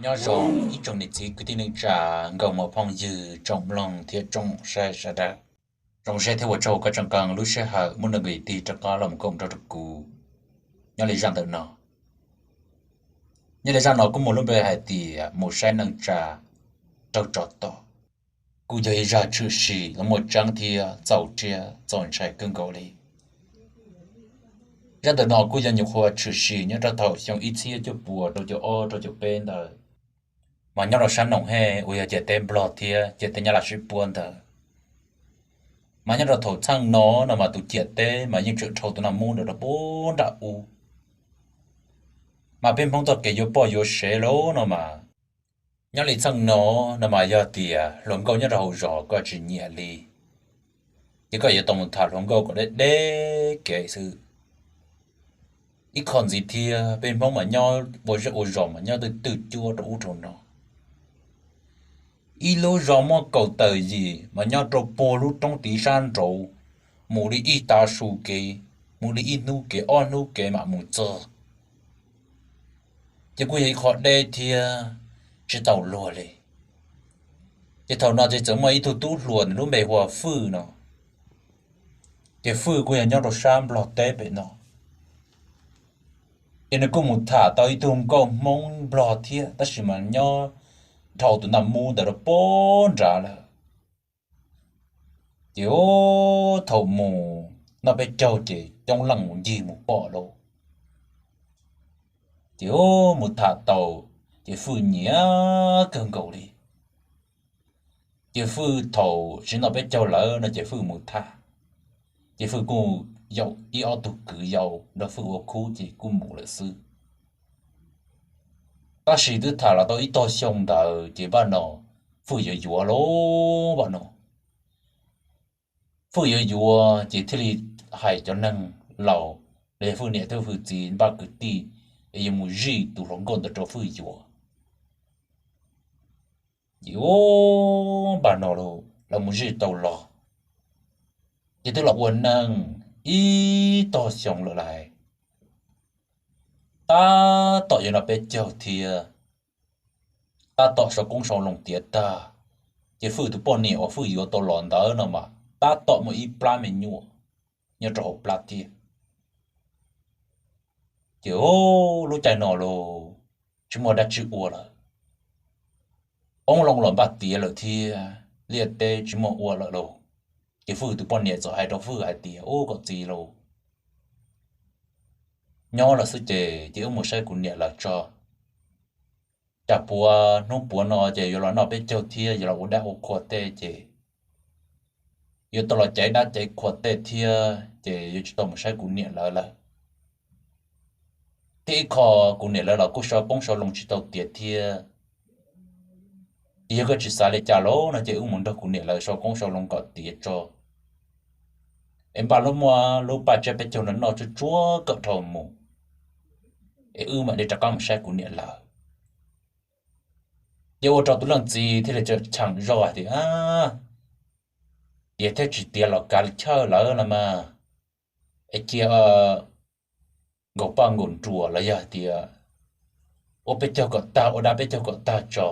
Nyob zoo ib tsoom niam txiv kwv tij neej tsa, nkauj muam phooj ywg, tsoom mloog thiab tsoom saib sawv daws. Zoo siab thiab ua tsaug koj tseem qee lub sij hawm muab nws nqis tig rov qab los koom nrog rau kuv nyob li zaj ntawm no. Nyob li zaj no kuj muaj lub npe hais tias mus saib neej tsa raug tso tom. Kuj yog ib zaj tshwm sim los muaj tseeb thiab txaus ntshai kawg nkaus li. Zaj ntawm no kuj yog nyuam qhuav tshwm sim nyob rau thaum xyoo ib txhiab cuaj puas rau caum ob rau caum peb ntawd, mas nyob rau sab Noom Hej uas yog ciam teb Nplog thiab ciam teb Nyab Laj sib puab ntawd. Mas nyob rau thaum txheej no no mas tus ciam teb mas yeej tseem dhau tus naj mub ntawd rau puag nram ub. Mas peb Hmoob txoj kev yuav poj yuav sev lawm no mas, nyob li txheej no no mas yog tias hluas nkauj nyob rau hauv zos koj tsis nyiam li, ces koj yuav tau mus tham hluas nkauj kom deb deb kev xwb. Ib qho ntxiv thiab peb Hmoob mas nyob ua zej ua zos mas nyob twj twj cuab rau ub rau no. Ib lub zos muaj kaum tawm yim mas nyob rau puag lub roob tid sab nraud, mus li ib tav su kev, mus li ib hnub kev ob hnub kev mam mus txog. Ces kuj yog ib qho deb thiab tsis tau luag li. Ces thaum no ces txawm muaj ib tug tub hluas nws lub npe hu ua Fwj no. Ces Fwj kuj yog nyob rau sab Nplog teb pem no. Ces nws kuj mus tham tau ib tug nkauj Hmoob Nplog thiab, tab sis mas nyob dhau tus naj mub ntawd rau puag nrad lawm. Ces thaum mus noj peb caug ces coob leej mus ncig mus pom lauj. Ces mus tham tau, ces Fwj nyiam kawg nkaus li. Ces Fwj thaum tsis noj peb caug lawm no ces Fwj mus tham, ces Fwj kuj yaum ib ob tug kwv yau nrog Fwj ua khub ces kuj mus lawm xwb. Tab sis twb tham los tau ib tog xyoo ntawd ces npaj no Fwj yuav yuav lauj, npaj no Fwj yuav yuav ces thiaj li hais cov neeg laus los yog Fwj niam thiab Fwj txiv npaj kwv tij es yuav mus zij tus hluas nkauj ntawd rau Fwj yuav. Ces npaj no lawv mus zij tau los, ces twb los ua neej ib tog xyoo lawm lauj. Tab tom yuav noj peb caug thiab, tab tom sau koob sau loo tiav tag, ces Fwj tus poj niam uas Fwj yuav tau los ntawd no mas tab tom muaj ib plab me nyuam nyob rau hauv plab thiab. Ces lub caij no los tsis muaj dab tsi ua lawm, koob loo los npaj tiav lawm thiab, liaj teb tsis muaj ua lawm lauj. Ces Fwj tus poj niam txawm hais rau Fwj hais tias, Ub, koj txiv lauj, nyob lawm xwb ces cia wb mus saib kuv niam lawv tso. Cas puav hnub puav no ces yuav los noj peb caug thiab yuav los ua dab ua qhua tej ces yuav tau los caiv dab caiv qhua tej thiab ces yuav tsis tau mus saib kuv niam lawv lawm. Thiab ib qho kuv niam lawv los kuj sau koob sau loo tsis tau tiav thiab. Ces yog koj tsis xav li cas los no ces wb mus nrog kuv niam lawv sau koob sau loo kom tiav tso, es npaj lub muaj lub paj tsiab peb caug no noj tsuag tsuag kom dhau mus, es wb mam li rov qab mus saib kuv niam lawv. Ces ua rau tus leej txiv thiaj li tseem cheem zoj hais tias, Tiav thiab tsis tiav los kav li chawj lawm los mas, es cia nkaum paj nkaum nruas los yog hais tias ua peb caug kom tag, ua dab peb caug kom tag tso,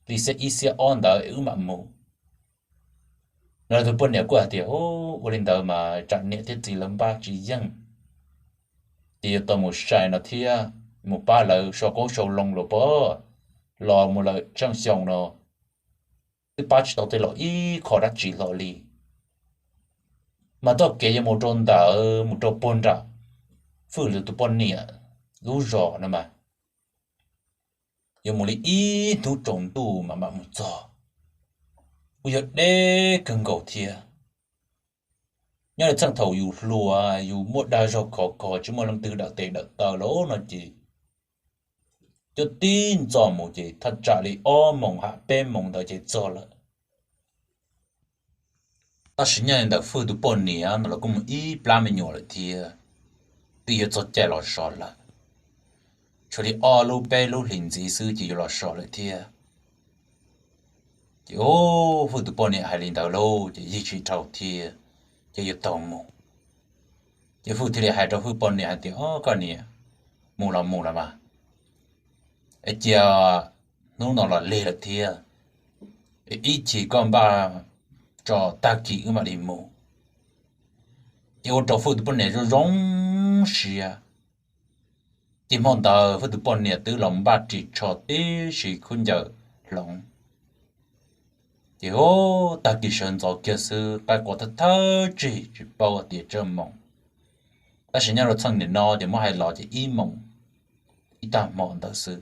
li xiab ib xiab ob ntawd es wb mam mus. No tus poj niam kuj hais tias, Ua li ntawd mas tsam niam thiab txiv lawv npaj tsis yeej, ces yuav tau mus sai no thiab, mus pab lawv sau koob sau loo los pab, los mus lawm tsheej xyoo no twb pab tsis tau tej los ib qho dab tsi hlo li. Mas txoj kev yuav mus rau ntawd mus rau puag nram Fwj lawv tus poj niam lub zos no mas yuav mus li ib hnub tsaus ntuj mas mam mus txog, kuj yog deb kawg nkaus thiab. Nyob li txheej thaum yus hluas yus muaj dag zog khov kho tsis muaj leej twg dawm tes dawm taw lawm no ces cov tib ntxov mus ces thaj tsam li ob moos ham peb moos ntawd ces txog lawm. Tab sis nyob li ntawm Fwj tus poj niam no los kuj mus ib plab me nyuam lawm thiab, twb yuav txog caij los so lawm. Tshuav li ob lub peb lub hlis ntxiv xwb ces yuav los so lawm thiab. Ces Fwj tus poj niam hais li ntawd lauj ces yig tsis dhau thiab, ces yuav taug mus. Ces Fwj thiaj li hais rau Fwj poj niam hais tias, Au, koj niam, mus los mus los mas, es cia hnub no los lig lawm thiab, ib chim koj npaj tso tag kis wb mam li mus. Ces ua rau Fwj tus poj niam zoo zoo siab. Ces hmo ntawd Fwj tus poj niam twb los npaj ris tsho tib si khaub ncaws hloov. Ces tag kis sawv ntxov kiag xwb qaij qua thawj thawj tsig tsis paub tias tsawg moos, tab sis nyob rau txheej niam no ces muab hais los ces ib moos ib tag hmo ntawd xwb.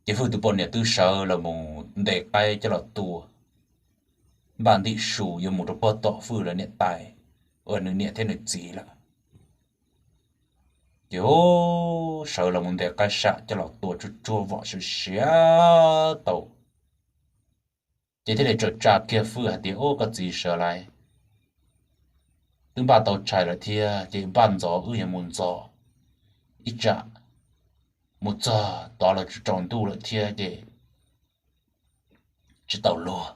Ces Fwj tus poj niam twb sawv los mus ntes qaib coj los tua, npaj ntim su yuav mus rau pog tom Fwj lawv niam tais uas nws niam thiab nws txiv lawm. Ces sawv los mus ntes qaib sam coj los tua tsuag tsuag vom siav siav tau. Ces thiaj li tsa tsa kiag Fwj hais tias, Au, koj txiv sawv lawm, twb npaj tau tshais lawm thiab ces npaj ntxov wb yuav mus ntxov, ib tsam mus txog tod los tsaus ntuj lawm thiab ces tsis tau luag.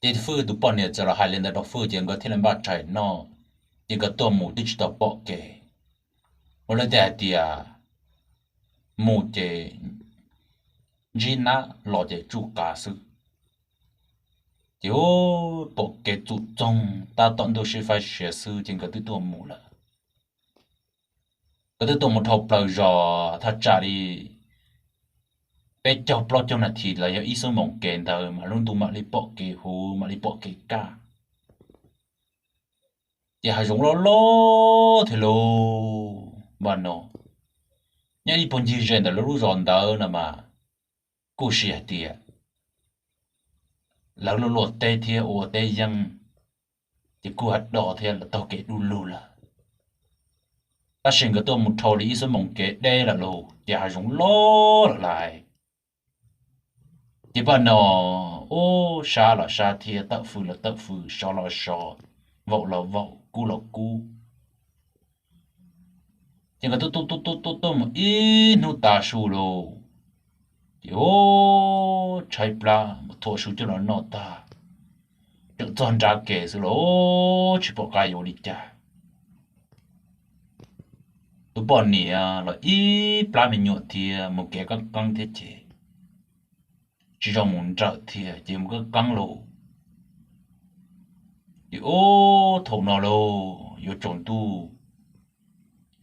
Ces Fwj tus poj niam txawm los hais li ntawd rau Fwj ces nkawd thiaj li npaj tshais noj, ces nkawd tuaj mus twb tsis tau pom kev. Ua li tej hais tias mus ces ntsib nab, los ces tsuj qav xwb. Ces pom kev txum txoog tab tom ntuj sib faib siav xwb ces nkawd twb tuaj mus lawm. Nkawd twb tuaj mus dhau plaws zos thaj tsam li peb caug plaub caug nas this los yog ib xuab moos kev ntawd mas lub ntuj mam li pom kev huv mam li pom kev kaj. Ces hav zoov loj loj thiab lauj. Npaj no nyob ib puag ncig ze ntawm lawv lub zos ntawd no mas kuj sis hais tias lawv luaj luaj teb thiab ua teb yeeb, ces kuj hav do thiab los taug kev du lug lawm. Tab sis nkawd tuaj mus dhau li ib xuab moos kev deb lawm lauj ces hav zoov loj lawm lais. Ces npaj no ub sab los sab thiab tawm fws los tawm fws, sov los sov, vaum los vaum, kub los kub. Ces nkawd tuaj tuaj tuaj tuaj tuaj mus ib hnub tav su lauj, ces ub tshaib plab mus thuav su coj los noj tag, tseem txog nrad kev xwb los tsis pom qab yuav ua li cas. Tus poj niam los ib plab me nyuam thiab mus kev qeeb qeeb thiab ces tsis zoo mus nrawm thiab ces mus qeeb qeeb lauj. Ces ub thaum no lauj yuav tsaus ntuj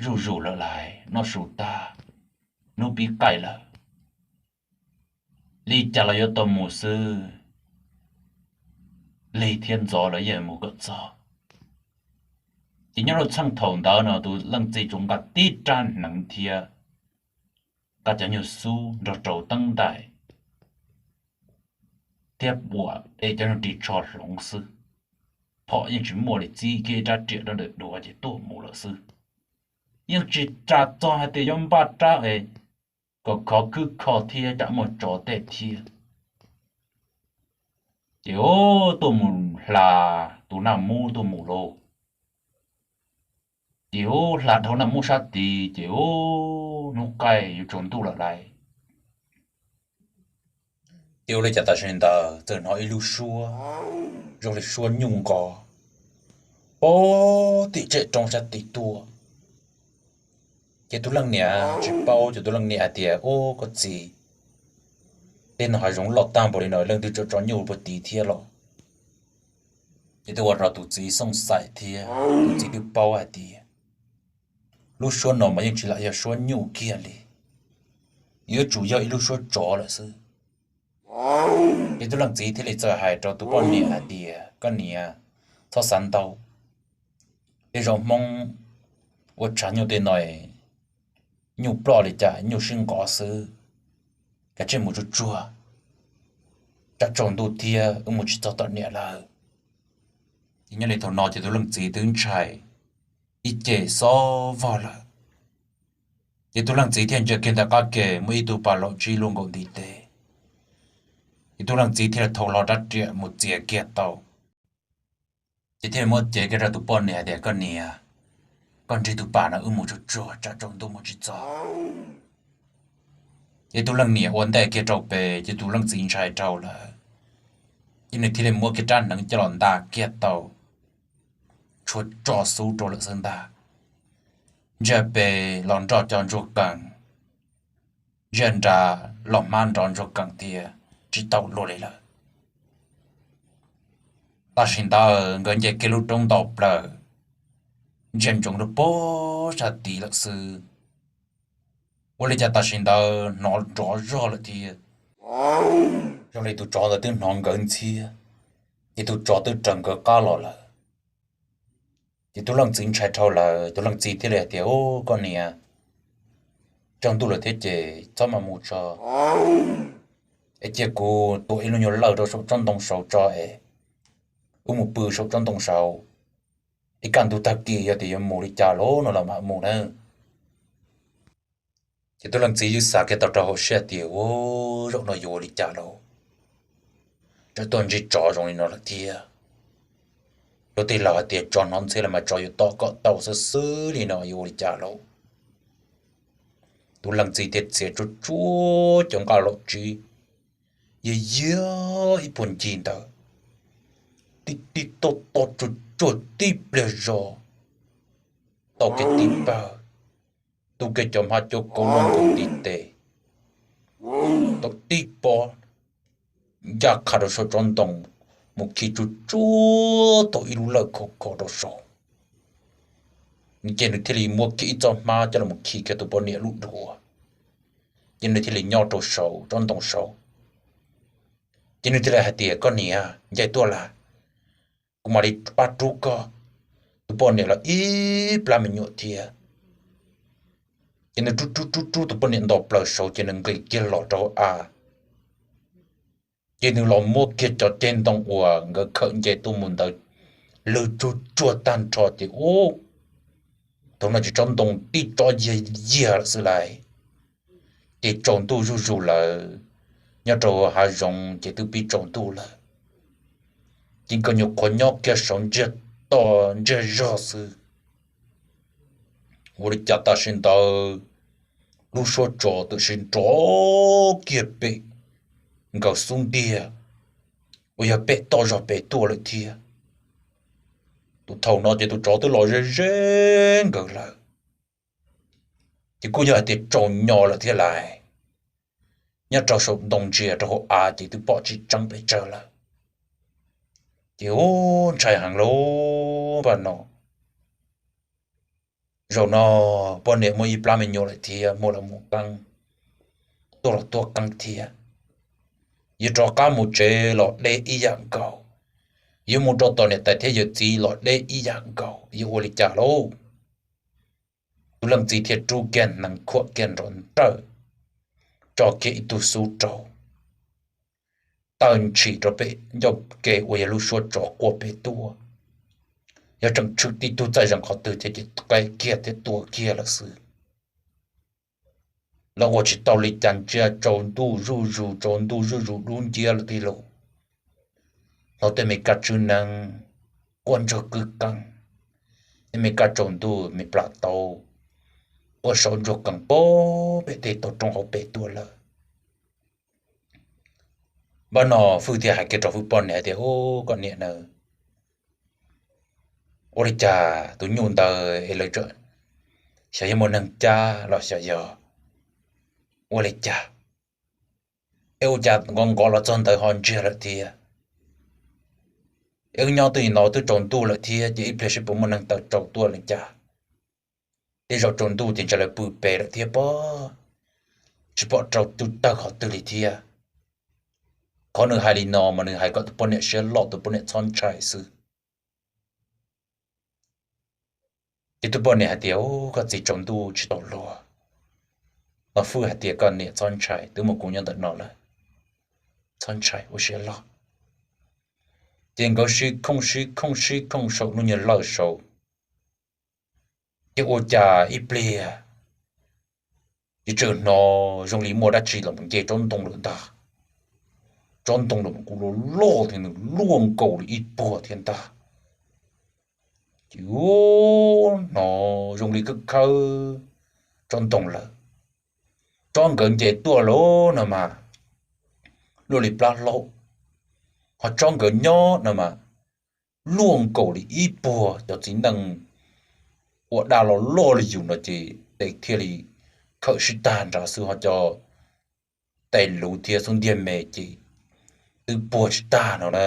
zuj zus lawm lais, noj su tag, hnub pib qaij lawm, li cas los yuav tau mus xwb, lig thiab ntxov los yeej mus kom txog. Ces nyob rau txheej thaum ntawd no tus leej txiv tsuas nqa tib rab hneev thiab nqa cov nyuag xub nrog rau teeb ntais thiab puam de cov nyuag ris tsho hloov xwb. Phom yeej tsis muaj li, txib kiag ib rab riam rau ntawm duav ces tuaj mus lawm xwb. Yeej tsis ras txog hais tias yuav npaj rab es kom khov khwb kho thiab tsam muaj tsov tej thiab. Ces tuaj mus hla tus naj mub tuaj mus lauj. Ces hla dhau naj mub sab tid ces hnub qaij yuav tsaus ntuj lawm lais. Ces ua li cas tam sim ntawd txawm hnov ib lub suab zoo li suab nyuj nqos puag tim tsem roob sab tid tuaj. Ces tus leej niam tsis paub, ces tus leej niam hais tias, Ub, koj txiv, tej no hav zoov loj tag npaum li no leej twg tso tso nyuj puag tid thiab los? Ces twb ua rau tus txiv xooj xaim thiab tus txiv twb paub hais tias lub suab no mas yeej tsis lam yog suab nyuj kiag li, yuav tsum yog ib lub suab tsov lawm xwb. Ces tus leej txiv thiaj li txawm hais rau tus poj niam hais tias, Koj niam, txhob xav ntau. Tej zaum Hmoob ua tshav nyuj tej no nyuj ploj li cas nyuj sib nqov xwb. Kav tsij mus tsuag tsuag, tsam tsaus ntuj thiab wb mus tsis txog tom niam lawm. Ces nyob li thaum no ces tus leej txiv twb ntshai ib ce xob vog lawm. Ces tus leej txiv thiaj ntsia kiag ntawm qab ke muaj ib tug pas laum tsib lub nkaus ntiv tes. Ces tus leej txiv thiaj li thau hlo rab riam mus txiav kiag tau. Ces thiaj li muab cev kiag rau tus poj niam hais tias, Koj niam, koj nrig tus pas no wb mus tsuag tsuag tsam tsaus ntuj mus tsis txog. Ces tus leej niam ua ntej kiag rau pem ces tus leej txiv ntshai dhau lawm. Ces nws thiaj li muab kiag rab hneev coj los nta kiag tau, tshuav tso xub rau lawm xwb ntag. Ntsia pem los nroj cov ntsuag qees, ntsia nrad los hmab nrov ntsuag qees tiag, tsis tau luag li lawm. Tam sim ntawd nkawd nce kiag lub roob nto plaws, ntsia ntsoov rau pem sab tid lawm xwb. Ua li cas tam sim ntawd hnov nrov zog lawm thiab, zoo li tus tsov ntawd twb hnov nkawd ntxhiab, ces tus tsov twb raws nkawd qab los lawm. Ces tus leej txiv ntshai dhau lawm, tus leej txiv thiaj li hais tias, Ub, koj niam, tsaus ntuj lawm thiab ces txhob mam mus tso, es cia kuv tua ib lub nyuag lawj rau saum tsob ntoo saud tso es wb mus pw saum tsob ntoo saud, ib kaj ntug tag kis yog tias yuav mus li cas los no los mam mus nawb. Ces tus leej txiv yeej xav kiag tau rau hauv siab tias, Ub, zaum no yuav ua li cas lauj? Tsam tuaj ntsib tsov zoo li no lawm thiab. Luag tej laus hais tias tsov hnov ntxhiab los mas tsov yuav tom kom tau xwb xwb li no yuav ua li cas lauj? Tus leej txiv thiaj txiav tsuag tsuag cov nqaj laum tsib, yog yog ib puag ncig ntawd, tib tib toj toj tsuag tsuag tib pliag zog, tau kiag tib pawg, tu kiag cov hmab cub kaus loj nkaus ntiv tes, tau tib pob, ncaj qha rau saum tsob ntoo, mus khi tsuag tsuag tau ib lub lawj khov kho rau saud. Ces nws thiaj li muab kiag ib txoj hmab coj los khi kiag tus poj niam lub duav, ces nws thiaj li nyob rau saum tsob ntoo saud. Ces nws thiaj li hais tias, Koj niam, ncaim tuaj las, kuv mam li pab rub koj. Tus poj niam los ib plab me nyuam thiab. Ces nws rub rub rub rub tus poj niam nto plaws saud ces nws nqis kiag los rau hauv av. Ces nws los muab kiag cov ceg ntoo uas nkawd khawm nce tuaj mus ntawd lwg tsuag tsuag tag nrho ces ub, thaum no ces tsob ntoo tib tsob yiag yiag lawm xwb lauj. Ces tsaus ntuj zuj zus lawm, nyob rau hav zoov ces twb pib tsaus ntuj lawm. Ces nkawd nyuam qhuav nyob kiag saud ntsiag to ntsiag zog xwb, ua li cas tam sim ntawd lub suab tsov twb sim nrov kiag pem nkawd xub ntiag uas yog pem toj zog pem tuaj lawm thiab. Tus thaum no ces tus tsov twb los ze ze nkawd lawm, ces kuj yog hais tias tsaus nyo lawm thiab lauj. Nyob rau saum ntoo ntsia rau hauv av ces twb pom tsis tseeb pes tsawg lawm. Ces ub, ntshai heev lauj, npaj no zaum no poj niam muaj ib plab me nyuam lawm thiab, muaj los mus qeeb, tuaj los tuaj qeeb thiab. Yuav rov qab mus tsev los deb ib yam nkaus, yuav mus rau tom niam tais thiab yawm txiv los deb ib yam nkaus, yuav ua li cas lauj? Tus leej txiv thiaj rub kiag hneev khuam kiag nrov nrawj, tso kiag ib tug xub rau, taw ntshis rau pem ncauj ke uas yog lub suab tsov quaj pem tuaj. Yog tseem tshwm tib tug txaij zees qhov twg thiab ces qe kiag thiab tua kiag lawm xwb. Los ua tsis tau li cas, ntsia tsaus ntuj zuj zus, tsaus ntuj zuj zus dub nciab lawm tij lauj. Hlo tej me kab tswb neeb quaj ntsuag qw qees, tej me kab tsaus ntuj me plas taub quaj saub ntsuag qees pem tej tog roob hauv pes tuaj lawm. Npaj no Fwj thiaj hais kiag rau Fwj poj niam hais tias, Ub, koj niam na, ua li cas tus nyuj ntawd es lawv xyov yog muaj neeg cab los xyov yog ua li cas, es ua cas nqov nqov los txog ntawd ho ntsiag lawm thiab? Es wb nyob twj ywm no twb tsaus ntuj lawm thiab, ces ib pliag seb puas muaj neeg tawm tsaus tuaj li cas. Tej zaum tsaus ntuj ces ntshe lawv pw pem lawm thiab pob, tsis pom rau tawg qhov twg li thiab. Qhov nws hais li no mas nws hais kom tus poj niam siab loj, tus poj niam txhob ntshai xwb. Ces tus poj niam hais tias, Ub, koj txiv, tsaus ntuj tsis tau luag. Mas Fwj hais tias, Koj niam txhob ntshai, twb muaj kuv nyob ntawm no lawm, txhob ntshai, ua siab loj. Ces nkawd sib khooj sib khooj sib khooj saum lub nyuag lawj saud, ces ua cas ib pliag ces txawm hnov zoo li muaj dab tsi los nce tsob ntoo lawm ntag. Tsob ntoo los kuj loj loj thiab nws luaj nkaus li ib puag thiab ntag. Ces hnov zoo li khawb khawb tsob ntoo lawm. Tsob nkawd nce tuaj lawm no mas luaj li plab hlaub, ho tsob nkawd nyob no mas luaj nkaus li ib puag. Cov txiv neej ua dab los loj li yus no ces tes thiaj li khawm sib tag nrho xwb, ho cov tes luv thiab xub ntiag me ces twb puag tsis tag no na.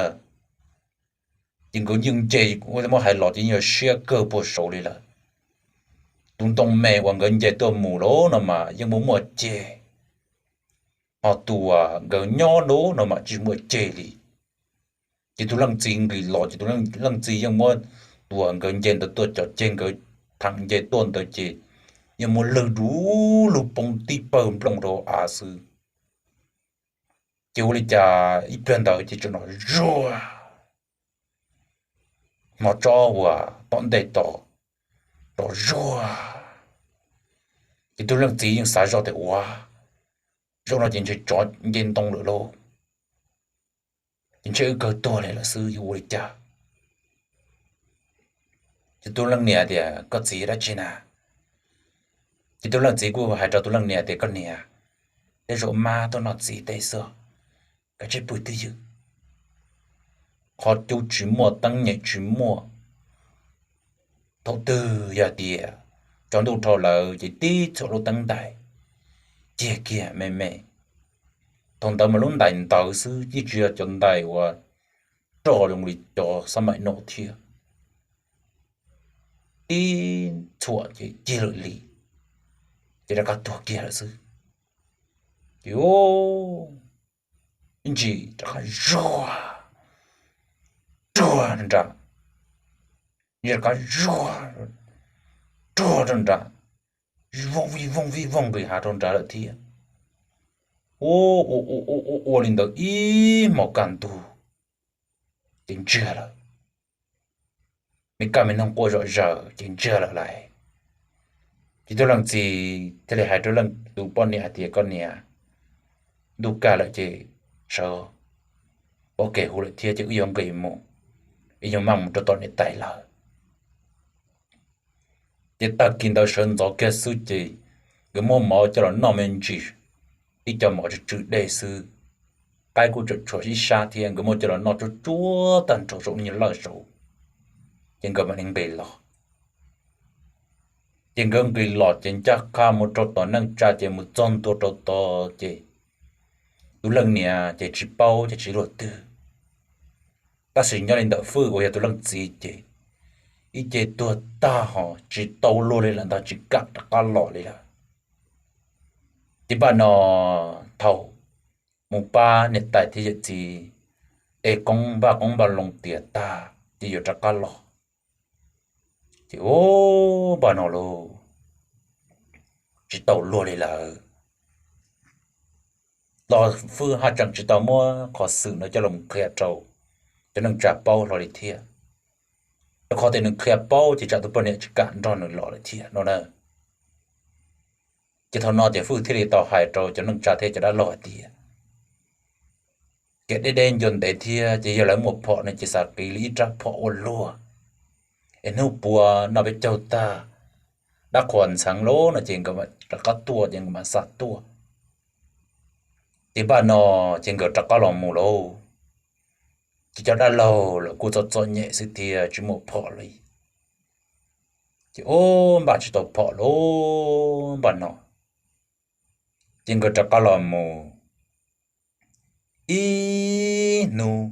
Ces nkawd yeej nce, ua muab hais los ces yeej yog siab kawg puag saud li lawm. Tus ntoo me uas nkawd nce tuaj mus lawm no mas yeej muaj muaj ceg, ho tus uas nkawd nyob lawm no mas tsis muaj ceg li. Ces tus leej txiv nqis los ces tus leej txiv yeej muab tus uas nkawd nce ntawd tuaj, cov ceg nkawd theem nce tuaj ntawd ces yeej muab lwg du lug poob tib pawg nplooj rau av xwb. Ces ua li cas ib pliag ntawd ces txawm hnov zuag, hnov tsob uas tom ntej to rov zuag. Ces tus leej txiv yeej xav zoj tias ua, zaum no ces ntshe tsov nce ntoo lawm lauj, ces ntshe wb kawg tuag li lawm xwb yuav ua li cas. Ces tus leej niam tias koj txiv dab tsi na? Ces tus leej txiv kuj hais rau tus leej niam tias koj niam, tej zaum mab tuaj noj txiv tej xwb, kav tsij pw twj ywm. Qhov cub tsis muaj teeb nyem tsis muaj. Thaum twg yog tias tsaus ntuj dhau lawm ces tib txhuam lub teeb ntais, ciag kiag me me. Thaum ntawd mas lub ntais ntawd xwb yeej tsis yog cov ntais uas roj zoo li cov xab maim no thiab. Tib txhuam ces cig lawm li, ces rov qab tuag kiag lawm xwb. Ces ib ntsis rov qab zuag, ruag nra, rov qab zuag, ruag rau nram, vooj vij vooj vij vooj nqis hav rau nrad lawm thiab. Ua ua ua ua ua li ntawd ib hmos kaj ntug, ces ntsiag lawm. Me kab me noog quaj zom zaws ces ntsiag lawm lauj. Ces tus leej txiv thiaj li hais rau leej tus poj niam hais tias koj niam, ntuj kaj lawm ces sawv, pom kev huv lawm thiab ces wb yuav nqis mus, wb yuav maj mus rau tom niam tais lawm. Ces tag kis ntawd sawv ntxov kiag xwb ces nkawd muab mov coj los noj me ntsis, ib co mov tsw tsw dej xwb, qaib kuj tseem tshuav ib sab thiab, nkawd muab coj los noj tsuag tsuag tag nrho saum lub nyuag lawj saud, ces nkawd mam li nqis los. Ces nkawd nqis los ces ncaj qha mus rau tom neej tsa ces mus txog ntua rau tod ces tus leej niam ces tsis paub ces tsis luag twg. Tab sis nyob li ntawm Fwj uas yog tus leej txiv ces ib ce tuag tag ho tsis tau luag li lawm ntag, tsis kam rov qab los li lawm. Ces npaj no thaum mus pab niam tais thiab yawm txiv es qoob npaj qoob npaj loo tiav tag ces yuav rov qab los. Ces ub, npaj no lauj, tsis tau luag li lawm. Los Fwj haj tseem tsis tau muab qhov xwm no coj los qhia rau cov neej tsa paub hlo li thiab, rau qhov tias nws qhia paub ces tsam tus poj niam tsis kam nrog nws los lawm thiab no na. Ces thaum no ces Fwj thiaj li tau hais rau cov neej tsa thiab cov dab laug hais tias, kev deb deb ncua ntev thiab ces yog lawv muaj phom no ces xav qiv li ib rab phom ua luag, es hnub puav noj peb caug tag, dab qhuas ntxheev lawm no ces nkawd mam rov qab tuaj ces nkawd mam xa tuaj. Ces npaj no ces nkawd rov qab los mus lauj. Ces cov dab laug lawv kuj txom txom nyem xwb thiab tsis muaj phom li. Ces ub, npaj tsis tau phom lauj, npaj no ces nkawd rov qab los mus ib hnub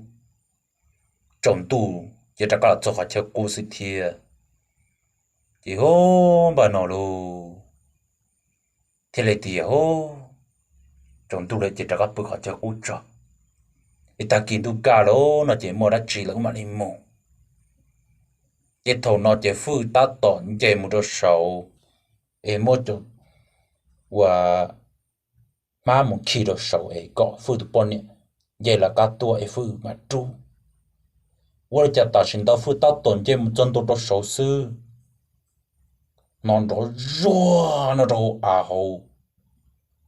tsaus ntuj ces rov qab los txog qhov chaw qub xwb thiab. Ces ub, npaj no lauj, thiaj li tias ub, tsaus ntuj lawm ces rov qab pw qhov chaw qub tso, es tag kis ntuj kaj lawm no ces muaj dab tsi lawm wb mam li mus. Ces thaum no ces Fwj tab tom nce mus rau saud es muab cov ua hmab mus khi rau saud es kom Fwj tus poj niam nce lawv qab tuaj es Fwj mam rub. Ua li cas tam sim ntawd Fwj tab tom nce mus txog ntua rau saud xwb, hnov nrov zuag no rau hauv av hauv.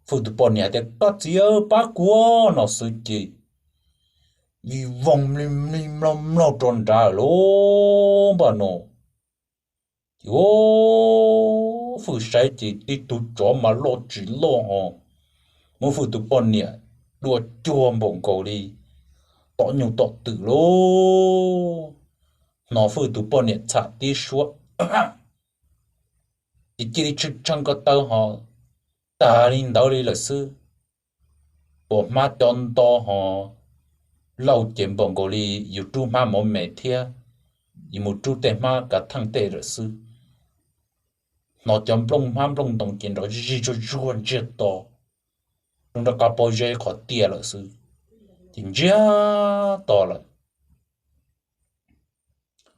Fwj tus poj niam hais tias, Koj txiv, pab kuv, no xwb ces vij voog mlig mlig mloog mloog rau nrad lawm npaj no. Ces Fwj saib ces tib tug tsov mas loj tsis loj ho muab Fwj tus poj niam dua cuag npaum nkaus li tom nyuj tom twm lauj. Hnov Fwj tus poj niam txham tib suab, ces cia li tshee tshee ko taw ho tag li ntawd li lawm xwb. Pom hmab cov nto ho lauj ces npaum nkaus li yus rub hmab mov me thiab yus mus rub tej hmab kav theej tej lawm xwb. Hnov cov nplooj hmab nplooj ntoo ces nrov zig zuag zuag ntsiag to, zoo nrov qab pob zeb qhov tiaj lawm xwb, ces ntsiag to lawm.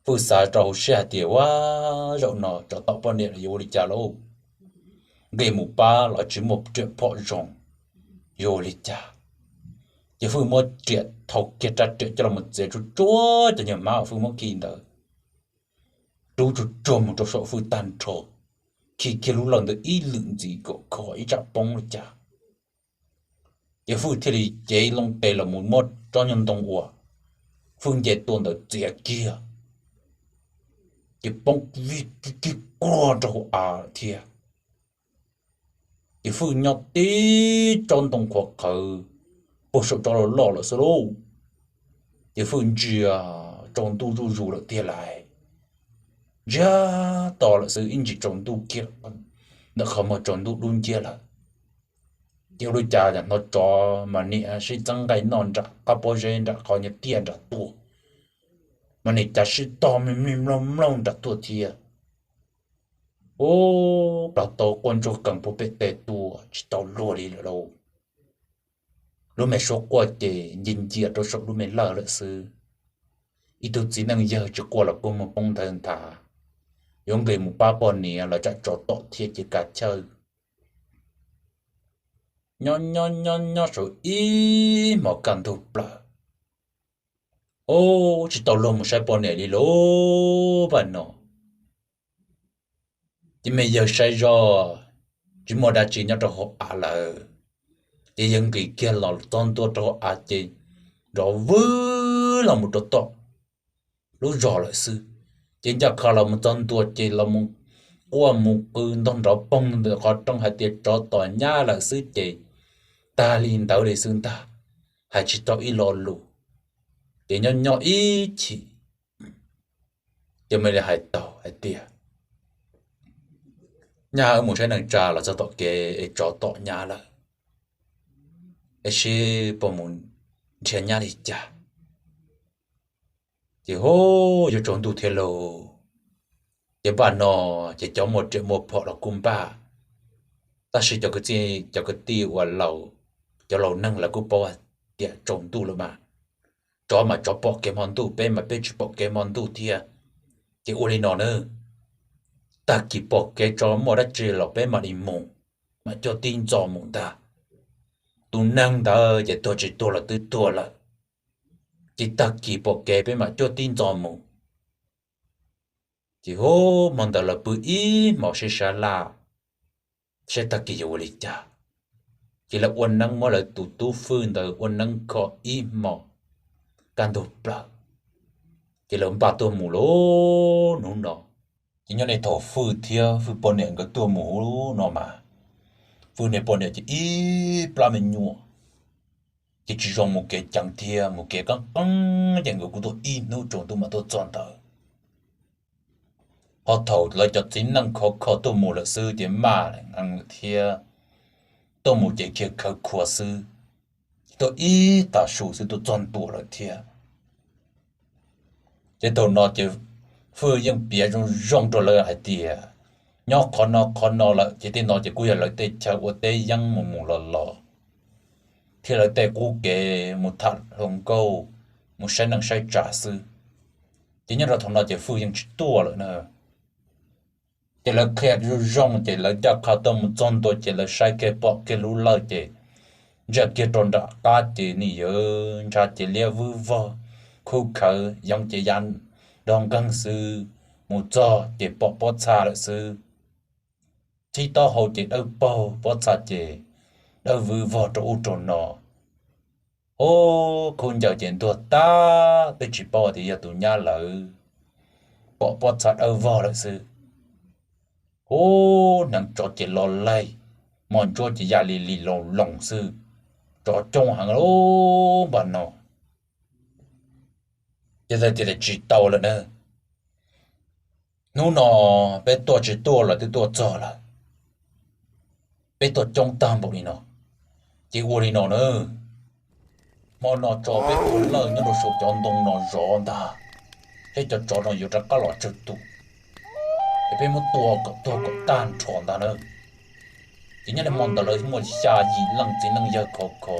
Fwj xav rau hauv siab hais tias, Ua, zaum no tsov tom poj niam los yuav ua li cas lauj? Nqis mus pab los tsis muaj riam phom zoo, yuav ua li cas? Ces Fwj muab riam thau kiag rab riam coj los txiav tsuag tsuag cov nyuag hmab uas Fwj muab khi ntawd, rub tsuag tsuag mus rau saum Fwj tag nrho, khi kiag lub lawj ntawd ib lwm ntxiv kom kho ib tsam poob li cas. Ces Fwj thiaj li cev loo tes los mus muab tsob nyuag ntoo uas Fwj nce tua ntawd txiav kiag, ces poob vij kig kig kuag rau hauv av thiab. Ces Fwj nyob tib tsob ntoo qhuav qhawv puag saum tsob loj loj lawm xwb lauj. Ces Fwj ntsia tsaus ntuj zuj zus lawm tiag lauj, ntsiag to lawm xwb, ib ntsis tsaus ntuj kiag, ntawm qhov muag tsaus ntuj dub nciab lawm. Ces ua li cas hnov tsov mas niam sib txeeb nqaij noj nram qab pob zeb nram qhov nyuag tiaj nram tuaj, mas niam cav sib tog mlig mlig mloog mloog nram tuaj thiab. Ub, plhov tau quaj ntsuag qees puag pem tes tuaj tsis tau luag li lawm lauj. Lub me suab quaj ces ncia ncia rau saum lub me lawj lawm xwb. Ib tug txiv neej yawg tsis quaj los kua muag poob ntawd ntag, yuav nqis mus pab poj niam los tsam tsov tom thiab ces kav chawj. Nyob nyob nyob nyob saum ib hmos kaj ntug plaws, ub, tsis tau luag mus saib poj niam li lauj. Paj no ces me yawg saib zoj tsis muaj dab tsi nyob rau hauv av lawm, ces yawg nqis kiag los txog ntua rau hauv av ces nrov vwg los mus rau tom lub zos lawm xwb. Ces ncaj qha los mus txog ntua ces los mus quaj mus qw ntog nrov poog ntawm qhov rooj hais tias tsov tom nyab lawm xwb ces tag li ntawd li xwb ntag, hais tsis tau ib lo lus. Ces nyob nyob ib chim ces mam li hais tau hais tias, Nyab, wb mus saib neej tsa los txog tom kev es tsov tom nyab lawm, es seb puas mus nrhiav nyab li cas. Ces hu, yuav tsaus ntuj thiab lauj. Ces npaj no ces cov muaj riam muaj phom los kuj npaj, tab sis cov kwv tij, cov kwv tij uas laus, cov laus neeg lawv kuj paub tias tsaus ntuj lawm mas, tsov mas tsov pom kev hmo ntuj, peb mas peb tsis pom kev hmo ntuj thiab. Ces ua li no nawb, tag kis pom kev tsov muaj dab tsi los peb mam li mus, mam cuaj tib ntxo mus ntag. Tus neeg ntawd ces tuag tsis tuag los twb tuag lawm, ces tag kis pom kev peb mam cuaj tib ntxo mus. Ces hu, hmo ntawd lawv pw ib hmos sib sab laj, seb tag kis yuav ua li cas. Ces lawv ua neeb, muab lawv tus tub Fwj ntawd ua neeb kho ib hmos kaj ntug plaws, ces lawv npaj tuaj mus lauj. Hnub no ces nyob li thaum Fwj thiab Fwj poj niam nkawd tuaj mus ub no mas, Fwj niag poj niam ces ib plab me nyuam, ces tsis zoo mus kev ceev thiab, mus kev qeeb qeeb ces nkawd kuj tuaj ib hnub tsaus ntuj mam tuaj txog ntawd. Ho thaum lawv cov txiv neej khov kho tuaj mus lawm xwb ces maj heev thiab, tuaj mus ces khiav khawv khuav xwb, ces tuaj ib tag su xwb tuaj txog ntua lawm thiab. Ces thaum no ces Fwj yeej piav zoo zoo rau lawv hais tias, nyob qhov no qhov no lawm ces tej no ces kuj yog lawv tej chaw ua teb yeeb mus mus los los, thiab lawv tej qub kev mus tham hluas nkauj, mus saib neej saib tsa xwb. Ces nyob rau thaum no ces Fwj yeej tsis tuaj lawm na. Ces lawv qhia zoo zoo ces lawv ncaj qha tuaj mus txog ntua ces lawv saib kiag pom kiag lub lawj ces ntsia kiag rau nram qab ces nws yuav ntshav ces liab vwb vog, khuj khawv, yoov ces ya nrog nkeeg xwb. Mus txog ces pom pob txha lawm xwb. Txhib taub hau ces dawb paug, pob txha ces dawb vwv vog rau ub rau no. Ub, khaub ncaws ces ntuag tag, twb tsis paub tias yog tus nyab lawv, pom pob txha dawb vog lawm xwb. Ub, hneev tsov ces lo laig, mos ntsuab ces ya li li loos loos xwb. Tsov coob heev li npaum no. Ces tias tsis tau lawm na, hnub no peb tuaj tsis tuaj los twb tuaj txog lawm, peb tuaj coob tag npaum li no, ces ua li no na, hmo no tso peb ua lawj nyob rau saum cov ntoo no zov ntag, thiab cov tsov no yuav rov qab los tsawg tus, es peb muab tua kom tuag kom tag nrho ntag na. Ces nyob li hmo ntawd lawv muaj xya yim leej txiv neej yawg khov kho,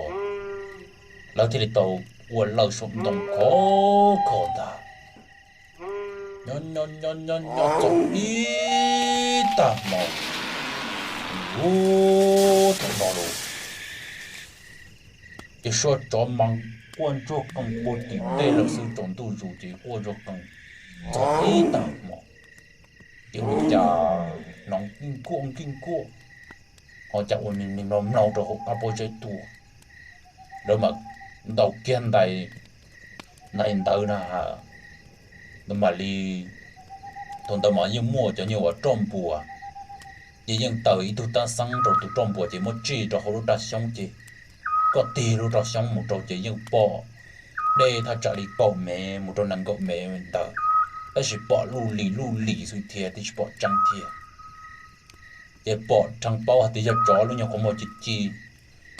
lawv thiaj li tau ua lawj saum ntoo khov kho ntag. Nyob nyob nyob nyob nyob txog ib tag hmo, ub, thaum no los ces suab tsov mas quaj ntsuag qees puag tim tej lawm xwb, tsaus ntuj zus ces quaj ntsuag qees txog ib tag hmo. Ces ua li cas hnov nkij nkuaj nkij nkuaj, ho cas ua me me mlaug mlaug rau hauv qab pob zeb tuaj. Lawv mam ntaus kiag ntais, ntais ntawd na, mam li, thaum ntawd mas yeej muaj cov nyuag uas roj npuas, ces yeej taws ib tug tab xeeb rau tus roj npuas ces muab tsij rau hauv lub raj xyoob ces koj tig lub raj xyoob mus rau ces yeej pom deb thaj tsam li kaum mev mus rau nees nkaum mev ntawd, tab sis pom luj lis luj lis xwb thiab twb tsis pom tseeb thiab. Ces pom rheev paub hais tias yog tsov lub nyuag qhov muag ci ci,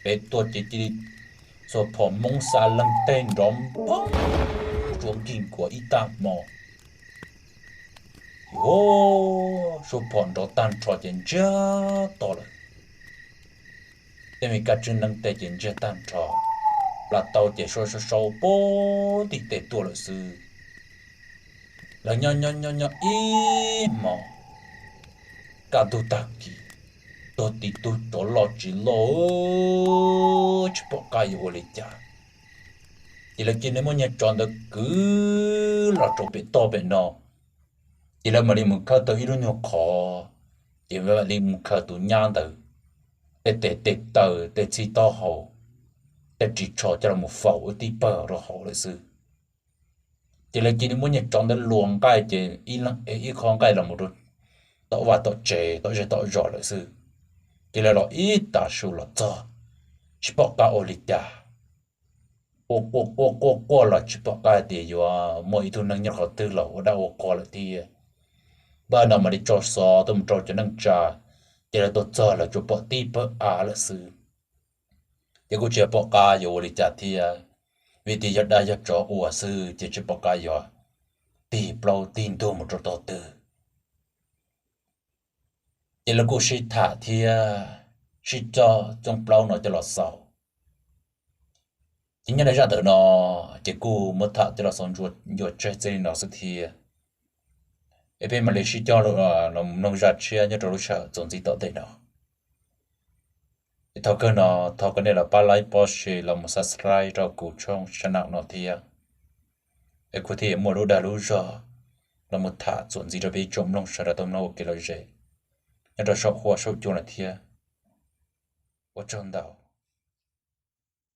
pem tuaj ces cia li xuas phom Hmoob xa leeg teg nrov npog tsuas nkig nkuas ib tag hmo. Ub, xuas phom nrov tag nrho ces ntsiag to lawm. Tej me kab tswb neeb tej ces ntsiag tag nrho, plas tau ces suab suab sau puag tim tej tuaj lawm xwb. Lawv nyob nyob nyob nyob ib hmo, kaj ntug tag kis, tuag tim tug tsov loj tsis loj, tsis pom qab yuav ua li cas. Ces lawv cia li muab niag tsov ntawd kwv los rau pem toj pem no. Ces lawv mam li mus khawb tau ib lub nyuag qhov, ces mam li mus khaws tus nyab ntawd tej tes tej taw tej txhib taub hau tej ris tsho coj los faus ua tib pawg rau hauv lawm xwb. Ces lawv cia li muab niag tsov ntawd luas nqaij ces ib qho nqaij los mus rau tom vaj tom tsev tom zej tom zos lawm xwb. Ces lawv los ib tag su los txog, tsis pom qab ua li cas, quaj quaj quaj quaj los tsis pom qab hais tias yuav muaj ib tug neeg nyob qhov twg los ua dab ua qhua lawm thiab. Npaj no mam li tso xov tuaj mus rau cov neej tsa, ces lawv tuaj txog lawv tsuas pom tib pawg av lawm xwb. Ces kuj tsis pom qab yuav ua li cas thiab, vim tias yog dab yog tsov ua xwb ces tsis pom qab yuav tig plaub tig ntug mus rau tog twg. Ces lawv kuj sib tham thiab sib coj coob plaub no coj los xaus. Ces nyob rau zaj ntawm no, ces kuj muab tham coj los xaus ncua tseg txij li no xwb thiab. Es peb mam li sib coj los mloog zaj tshiab nyob rau lub sij hawm txuas ntxiv tom ntej no. Es thaum kawg no thov kom nej los pab like, pob share, los mus subscribe rau kuv tshooj channel no thiab. Es kuv thiaj muaj lub dag lub zog los mus tham txuas ntxiv rau peb ib tsoom mloog sawv daws tau mloog ua kev lom zem nyob rau saum huab saum cua no thiab. Ua tsaug ntau.